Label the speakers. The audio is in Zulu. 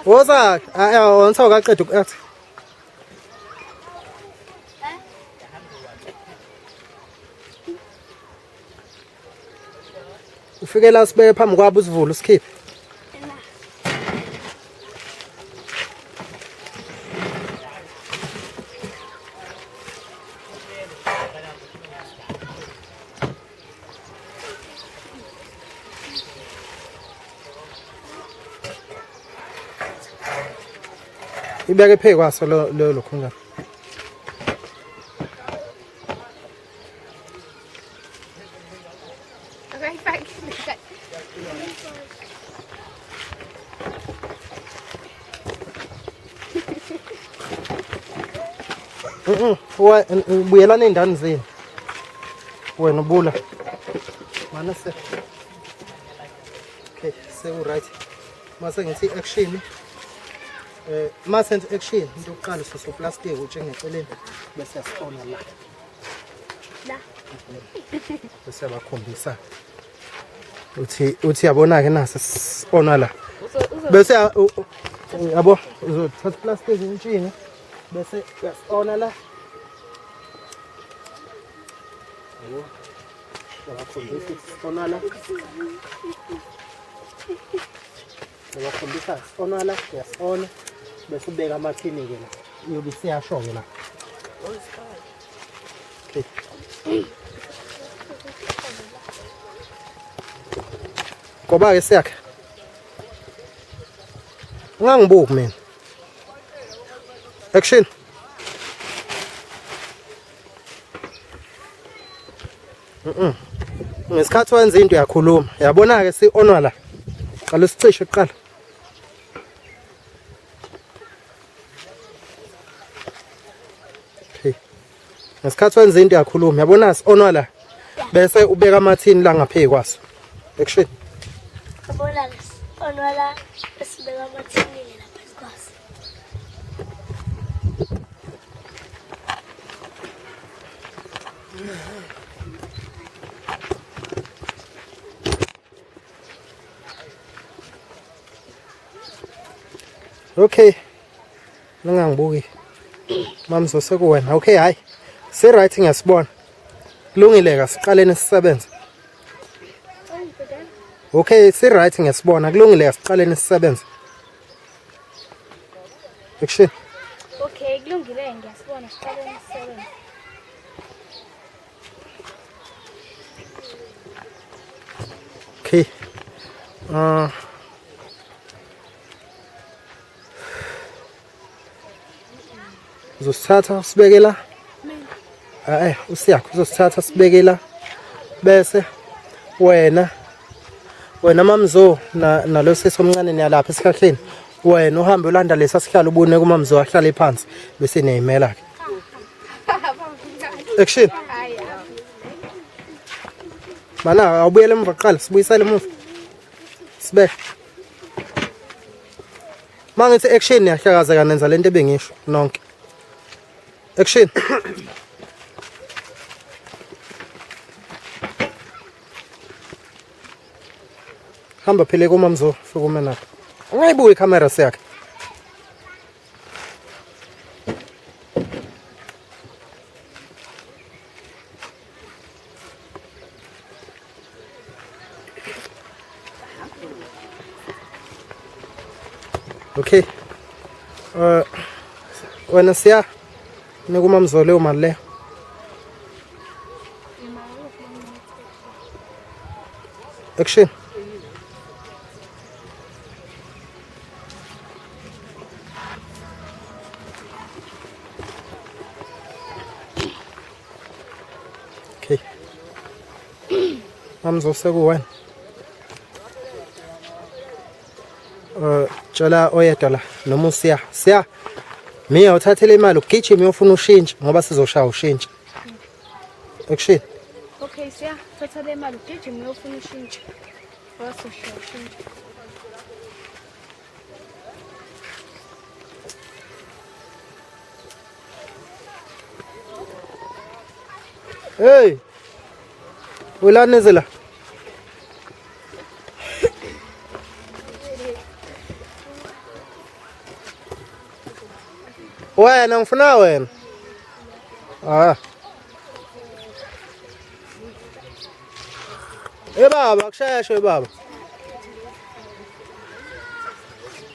Speaker 1: Woza, awonsa ukaqeda uku-act. Ufike la sibeke phambi kwabo usivule usikhiphe. Ibeke phezu kwaso lo lo lokhunjana. Buyelani ey'ndani zenu. Wena ubula. Mana se. Okay, seku right. Mase ngithi action. Mase ngithi action into yokuqala ususa uplastic utshe ngeceleni bese yasifona la.
Speaker 2: La.
Speaker 1: Bese yabakhombisa. Uthi yabona ke nasi sibona la. Bese yabo uzothatha plastic untshinge bese uyasona la. Yabo. Yabakhombisa ukuthi sibona la. Yabakhombisa sibona la, uyasona bese ubeka amathini ke la. Iyobe isiyasho ke la. Okay. Ngoba ke siyakhe. Ungangibuki mina. Action. Ngesikhathi wenza into uyakhuluma. Yabona ke si onwa la. Qala usicishe kuqala. Okay. Ngesikhathi wenza into uyakhuluma. Yabona si onwa la. Bese ubeka amathini la ngaphezu kwaso. Action.
Speaker 2: Yabona ke onwa la esibeka amathini la phezu kwaso.
Speaker 1: Okay. Ningangibuki. Mamzo sekuwena. Okay, hayi. Si right ngiyasibona. Kulungile ka siqaleni sisebenze. Okay, si right ngiyasibona. Kulungile ka siqaleni sisebenze. Action.
Speaker 2: Okay, kulungile ngiyasibona siqaleni sisebenze.
Speaker 1: Okay. Uzosithatha usibeke la. Usiyakho uzosithatha sibeke la. Bese wena mamzo na nalo sisi omncane niyalapha esihlahleni. Wena uhambe ulanda lesa sihlalo ubone kumamzo ahlale phansi bese niyayimela ke. Action. Mana awubuyele emuva kuqala sibuyisele emuva. Sibe. Mangithi action niyahlakazeka nenza lento ebengisho nonke. Action. Hamba phele kumamzo fika ume nakho. Ungayibuki ikhamera siyakhe. Okay. Wena siya nika umamzo leyo mali leyo. Action. Okay. Mamzo sekuwena. Tshela oyedwa la noma usiya. Siya. Miya uthathele imali ugijime uyofuna ushintshe ngoba sizoshaya ushintshe. Action.
Speaker 2: Okay, siya. Thatha le mali ugijime uyofuna ushintshe. Ngoba sizoshaya ushintshe.
Speaker 1: Hey. Ulani la. Wena ngifuna wena. Ah. Eh baba, kusheshe baba.